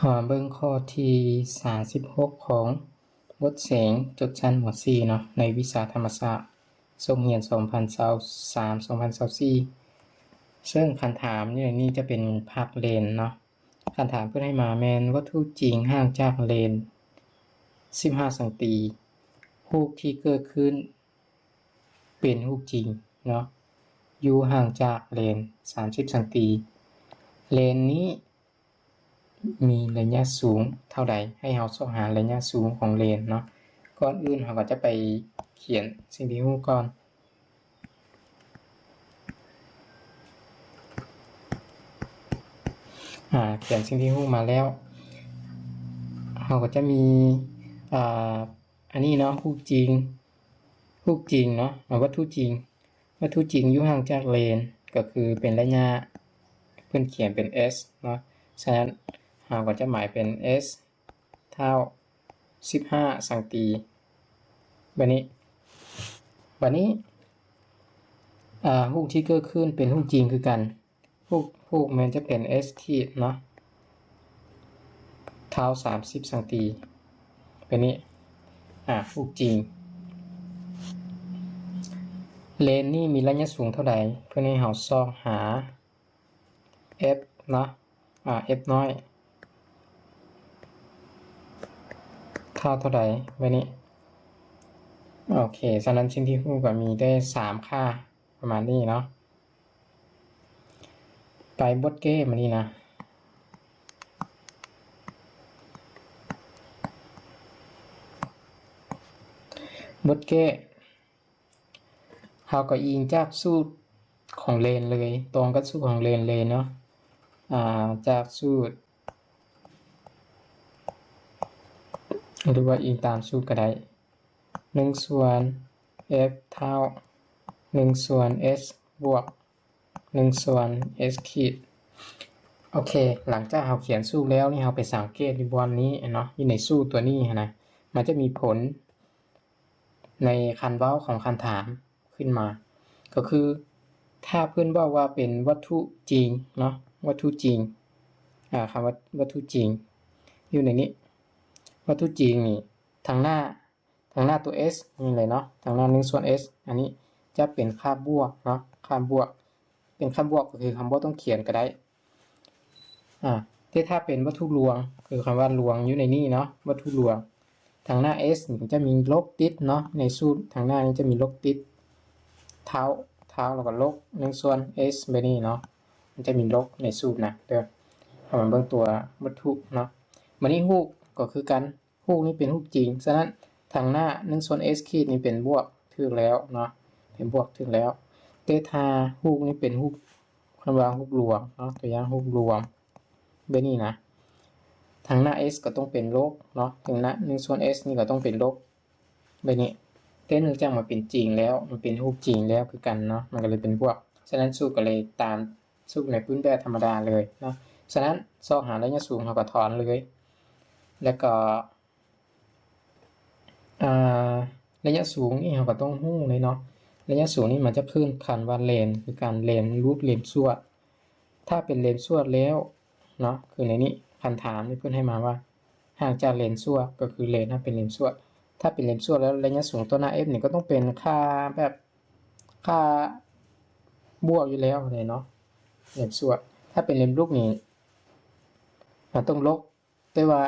ມາເບິ່ງຂໍ້ທີສາມສິບຫົກຂອງບົດເສັງຈົບຊັ້ນ ມ.ສີ່ ເນາະ ໃນວິຊາທຳມະຊາດ ສົກຮຽນສອງພັນຊາວສາມ ສອງພັນຊາວສີ່ ເຊິ່ງຄັນຖາມຢູ່ໃນນີ້ຈະເປັນພາກເລນເນາະ. ຄັນຖາມເພິ່ນໃຫ້ມາແມ່ນວັດຖຸຈິງຫ່າງຈາກເລນສິບຫ້າສັງຕີ, ຮູບທີ່ເກີດຂຶ້ນເປັນຮູບຈິງເນາະ ຢູ່ຫ່າງຈາກເລນສາມສິບສັງຕີ. ເລນນີ້ ມີໄລຍະສູງເທົ່າໃດ? ໃຫ້ເຮົາຊອກຫາໄລຍະສູງຂອງເລນເນາະ. ກ່ອນອື່ນເຮົາກໍຈະໄປຂຽນສິ່ງທີ່ຮູ້ກ່ອນ. ອາ ຂຽນສິ່ງທີ່ຮູ້ມາແລ້ວ ເຮົາກໍຈະມີ ອາ ອັນນີ້ເນາະ ຮູບຈິງ ຮູບຈິງເນາະ ອາ ວັດຖຸຈິງ ວັດຖຸຈິງຢູ່ຫ່າງຈາກເລນ ກໍຄືເປັນໄລຍະ ເພິ່ນຂຽນເປັນ S ເນາະ. ສະນັ້ນເຮົາກໍຈະໝາຍເປັນ S ເທົ່າສິບຫ້າສັງຕີ ແບບນີ້. ບາດນີ້ ອາ ຮູບທີ່ເກີດຂຶ້ນເປັນຮູບຈິງຄືກັນ. ຮູບ ຮູບແມ່ນຈະເປັນ S ຂີດເນາະ ເທົ່າສາມສິບສັງຕີ ແບບນີ້. ອາ ຮູບຈິງ ເລນນີ້ມີໄລຍະສູງເທົ່າໃດ? ເພິ່ນໃຫ້ເຮົາຊອກຫາ F ເນາະ ອາ F ນ້ອຍ ເທົ່າເທົ່າໃດ? ແບບນີ້. ໂອເຄ ສະນັ້ນສິ່ງທີ່ຮູ້ກໍມີໄດ້ສາມຄ່າ ປະມານນີ້ເນາະ. ໄປບົດແກ້ມານີ້ນະ ບົດແກ້ ເຮົາກໍອີງຈາກສູດຂອງເລນເລີຍ ຕອງກັບສູດຂອງເລນເລີຍເນາະ. ອາ ຈາກສູດ ຫຼືວ່າອີງຕາມສູດກໍໄດ້ ໜຶ່ງສ່ວນ F ເທົ່າໜຶ່ງສ່ວນ S ບວກ ໜຶ່ງສ່ວນ S ຂີດ. ໂອເຄ ຫຼັງຈາກເຮົາຂຽນສູດແລ້ວນີ້ ເຮົາໄປສັງເກດຢູ່ບ່ອນນີ້ເນາະ ຢູ່ໃນສູດຕົວນີ້ຫັ້ນນະ ມັນຈະມີຜົນໃນຄັນເວົ້າຂອງຄັນຖາມຂຶ້ນມາ ກໍຄືຖ້າເພິ່ນບອກວ່າເປັນວັດຖຸຈິງເນາະ ວັດຖຸຈິງ ອາ ຄຳວ່າວັດຖຸຈິງ ຢູ່ໃນນີ້ ວັດຖຸຈິງນີ້ ທາງໜ້າ ທາງໜ້າຕົວ S ນີ້ເລີຍເນາະ ທາງໜ້າໜຶ່ງສ່ວນ S ອັນນີ້ຈະເປັນຄ່າບວກເນາະ ຄ່າບວກ ເປັນຄ່າບວກກໍຄືເຮົາບໍ່ຕ້ອງຂຽນກໍໄດ້. ອາ ແຕ່ຖ້າເປັນວັດຖຸລວງ ຄືຄຳວ່າລວງຢູ່ໃນນີ້ເນາະ ວັດຖຸລວງ ທາງໜ້າ S ນີ້ຈະມີລົບຕິດເນາະ ໃນສູດທາງໜ້ານີ້ຈະມີລົບຕິດ ເທົ່າ ເທົ່າ ແລ້ວກໍລົບ ໜຶ່ງສ່ວນ S ແບບນີ້ເນາະ ມັນຈະມີລົບໃນສູດນະເດີ. ເຮົາມາເບິ່ງຕົວວັດຖຸເນາະ ບາດນີ້ຮູບກໍຄືກັນ ຮູບນີ້ເປັນຮູບຈິງ ສະນັ້ນທາງໜ້າໜຶ່ງສ່ວນ S ຂີດນີ້ເປັນບວກ ຖືກແລ້ວເນາະ ເປັນບວກ ຖືກແລ້ວ. ແຕ່ຖ້າຮູບນີ້ເປັນຮູບ ຄຳວ່າຮູບລວງເນາະ ຕົວຢ່າງຮູບລວງແບບນີ້ນະ ທາງໜ້າ S ກໍຕ້ອງເປັນລົບເນາະ ທາງໜ້າໜຶ່ງສ່ວນ S ນີ້ກໍຕ້ອງເປັນລົບແບບນີ້. ແຕ່ເນື່ອງຈາກມັນເປັນຈິງແລ້ວ ມັນເປັນຮູບຈິງແລ້ວຄືກັນເນາະ ມັນກໍເລີຍເປັນບວກ. ສະນັ້ນສູດກໍເລີຍຕາມສູດໃນປຶ້ມແບບທຳມະດາເລີຍເນາະ. ສະນັ້ນຊອກຫາໄລຍະສູງ ເຮົາກໍຖອນເລີຍ ແລ້ວກໍ ອາ ໄລຍະສູງນີ້ເຮົາກໍຕ້ອງຮູ້ເລີຍເນາະ ໄລຍະສູງນີ້ມັນຈະຂຶ້ນຄັນວ່າເລນ ຄືການເລນ ຮູບເລນສວດ. ຖ້າເປັນເລນສວດແລ້ວເນາະ ຄືໃນນີ້ ຄັນຖາມນີ້ເພິ່ນໃຫ້ມາວ່າຫ່າງຈາກເລນສວດ ກໍຄືເລນຫັ້ນເປັນເລນສວດ. ຖ້າເປັນເລນສວດແລ້ວ ໄລຍະສູງຕໍ່ໜ້າ F ນີ້ກໍຕ້ອງເປັນຄ່າແບບ ຄ່າບວກຢູ່ແລ້ວເລີຍເນາະ ເລນສວດ. ຖ້າເປັນເລນລົບນີ້ ມັນຕ້ອງລົບ ແຕ່ວ່າ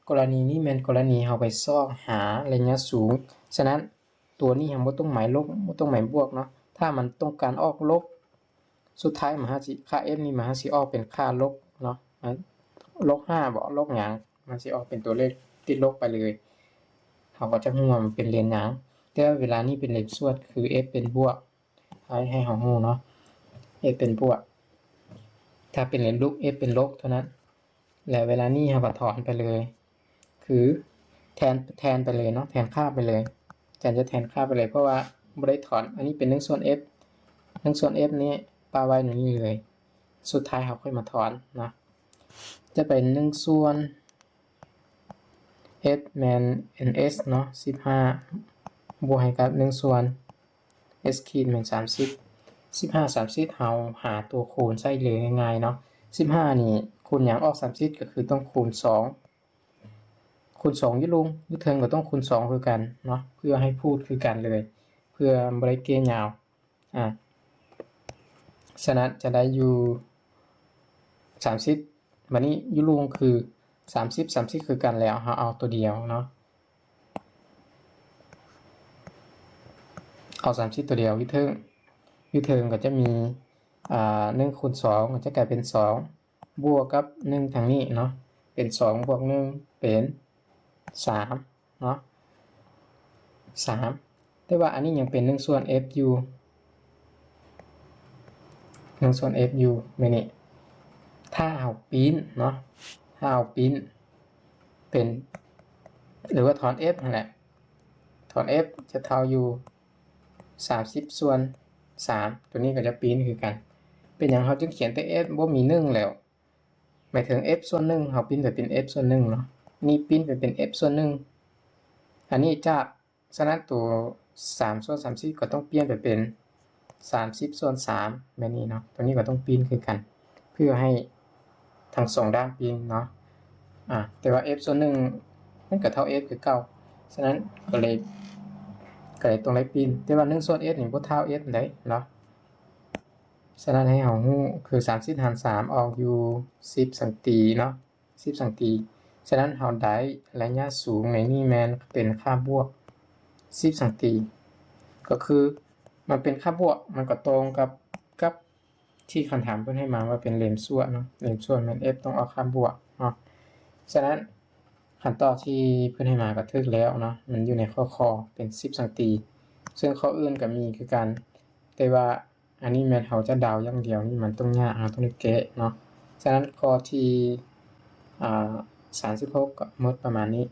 ກໍລະນີນີ້ແມ່ນກໍລະນີເຮົາໄປຊອກຫາໄລຍະສູງ ສະນັ້ນຕົວນີ້ເຮົາບໍ່ຕ້ອງໝາຍລົບ ບໍ່ຕ້ອງໝາຍບວກເນາະ. ຖ້າມັນຕ້ອງການອອກລົບ ສຸດທ້າຍມັນຫາຊິ ຄ່າ F ນີ້ມັນຫາຊິອອກເປັນຄ່າລົບເນາະ ລົບຫ້າບໍ ລົບຫຍັງ ມັນຊິອອກເປັນຕົວເລກຕິດລົບໄປເລີຍ. ເຮົາກໍຈະຮູ້ວ່າມັນເປັນເລນຫຍັງ ແຕ່ວ່າເວລານີ້ເປັນເລນສວດ ຄື F ເປັນບວກ ໃຫ້ ໃຫ້ເຮົາຮູ້ເນາະ F ເປັນບວກ. ຖ້າເປັນເລນລົບ F ເປັນລົບເທົ່ານັ້ນ. ແລະເວລານີ້ເຮົາກໍຖອນໄປເລີຍ ຄືແທນ ແທນໄປເລີຍເນາະ ແທນຄ່າໄປເລີຍ. ອາຈານຈະແທນຄ່າໄປເລີຍ ເພາະວ່າບໍ່ໄດ້ຖອນ. ອັນນີ້ເປັນໜຶ່ງສ່ວນ F ໜຶ່ງສ່ວນ F ນີ້ປະໄວ້ໃນນີ້ເລີຍ ສຸດທ້າຍເຮົາຄ່ອຍມາຖອນເນາະ. ຈະເປັນໜຶ່ງສ່ວນ F ແມ່ນ N S ເນາະ ສິບຫ້າ ບວກໃຫ້ກັບໜຶ່ງສ່ວນ S ຂີດແມ່ນສາມສິບ ສິບຫ້າ ສາມສິບ ເຮົາຫາຕົວຄູນໃຊ້ເລີຍງ່າຍໆເນາະ. ສິບຫ້ານີ້ ຄູນຫຍັງອອກສາມສິບ ກໍຄືຕ້ອງຄູນສອງ ຄູນສອງຢູ່ລຸ່ມ ຢູ່ເທິງກໍຕ້ອງຄູນສອງຄືກັນເນາະ ເພື່ອໃຫ້ພູດຄືກັນເລີຍ ເພື່ອບໍ່ໄດ້ແກ້ຍາວ ອາ ສະນັ້ນຈະໄດ້ຢູ່ສາມສິບ ບາດນີ້ຢູ່ລຸ່ມຄືສາມສິບ ສາມສິບຄືກັນ ແລ້ວເຮົາເອົາຕົວດຽວເນາະ ເອົາສາມສິບຕົວດຽວ ຢູ່ເທິງ ຢູ່ເທິງກໍຈະມີ ອາ ໜຶ່ງຄູນສອງ ກໍຈະກາຍເປັນສອງ ບວກກັບໜຶ່ງທາງນີ້ເນາະ ເປັນສອງບວກໜຶ່ງເປັນສາມເນາະ ສາມ ແຕ່ວ່າອັນນີ້ຍັງເປັນໜຶ່ງສ່ວນ F ຢູ່ ໜຶ່ງສ່ວນ F ຢູ່ ແມ່ນນີ້ ຖ້າເຮົາປິ່ນເນາະ ຖ້າເຮົາປິ່ນເປັນ ຫຼືວ່າຖອນ F ຫັ້ນແຫຼະ ຖອນ F ຈະເທົ່າຢູ່ສາມສິບສ່ວນສາມ ຕົວນີ້ກໍຈະປິ່ນຄືກັນ ເປັນຫຍັງເຮົາຈຶ່ງຂຽນແຕ່ F ບໍ່ມີໜຶ່ງແລ້ວ ໝາຍເຖິງ F ສ່ວນໜຶ່ງ ເຮົາປິ່ນໄປເປັນ F ສ່ວນໜຶ່ງເນາະ ນີ້ປິ່ນໄປເປັນ F ສ່ວນໜຶ່ງ ອັນນີ້ຈາກ ສະນັ້ນໂຕສາມສ່ວນສາມສິບກໍຕ້ອງປ່ຽນໄປເປັນສາມສິບສ່ວນສາມ ແບບນີ້ເນາະ ຕົວນີ້ກໍຕ້ອງປິ່ນຄືກັນ ເພື່ອໃຫ້ທັງສອງດ້ານປິ່ນເນາະ ອາ ແຕ່ວ່າ F ສ່ວນໜຶ່ງມັນກໍເທົ່າ F ຄືເກົ່າ ສະນັ້ນກໍເລີຍ ກໍເລີຍຕ້ອງໄດ້ປິ່ນ ແຕ່ວ່າໜຶ່ງສ່ວນ F ນີ້ບໍ່ເທົ່າ F ໃດເນາະ ສະນັ້ນໃຫ້ເຮົາຮູ້ຄືສາມສິບຫານສາມອອກຢູ່ສິບສັງຕີເນາະ ສິບສັງຕີ ສະນັ້ນເຮົາໄດ້ໄລຍະສູງໃນນີ້ແມ່ນເປັນຄ່າບວກສິບສັງຕີ ກໍຄືມັນເປັນຄ່າບວກ ມັນກໍຕົງກັບ ກັບທີ່ຄຳຖາມເພິ່ນໃຫ້ມາວ່າເປັນເລມສ່ວນເນາະ ເລມສ່ວນແມ່ນ F ຕ້ອງອອກຄ່າບວກເນາະ ສະນັ້ນຄຳຕອບທີ່ເພິ່ນໃຫ້ມາກໍຖືກແລ້ວເນາະ ມັນຢູ່ໃນຂໍ້ ຄ ເປັນສິບສັງຕີ ເຊິ່ງຂໍ້ອື່ນກໍມີຄືກັນ ແຕ່ວ່າ ອັນນີ້ແມ່ນເຮົາຈະເດົາຢ່າງດຽວນີ້ມັນຕ້ອງຍາກ ເຮົາຕ້ອງໄດ້ແກ້ເນາະ ສະນັ້ນຂໍ້ທີ ອາ ສາມສິບຫົກກໍໝົດປະມານນີ້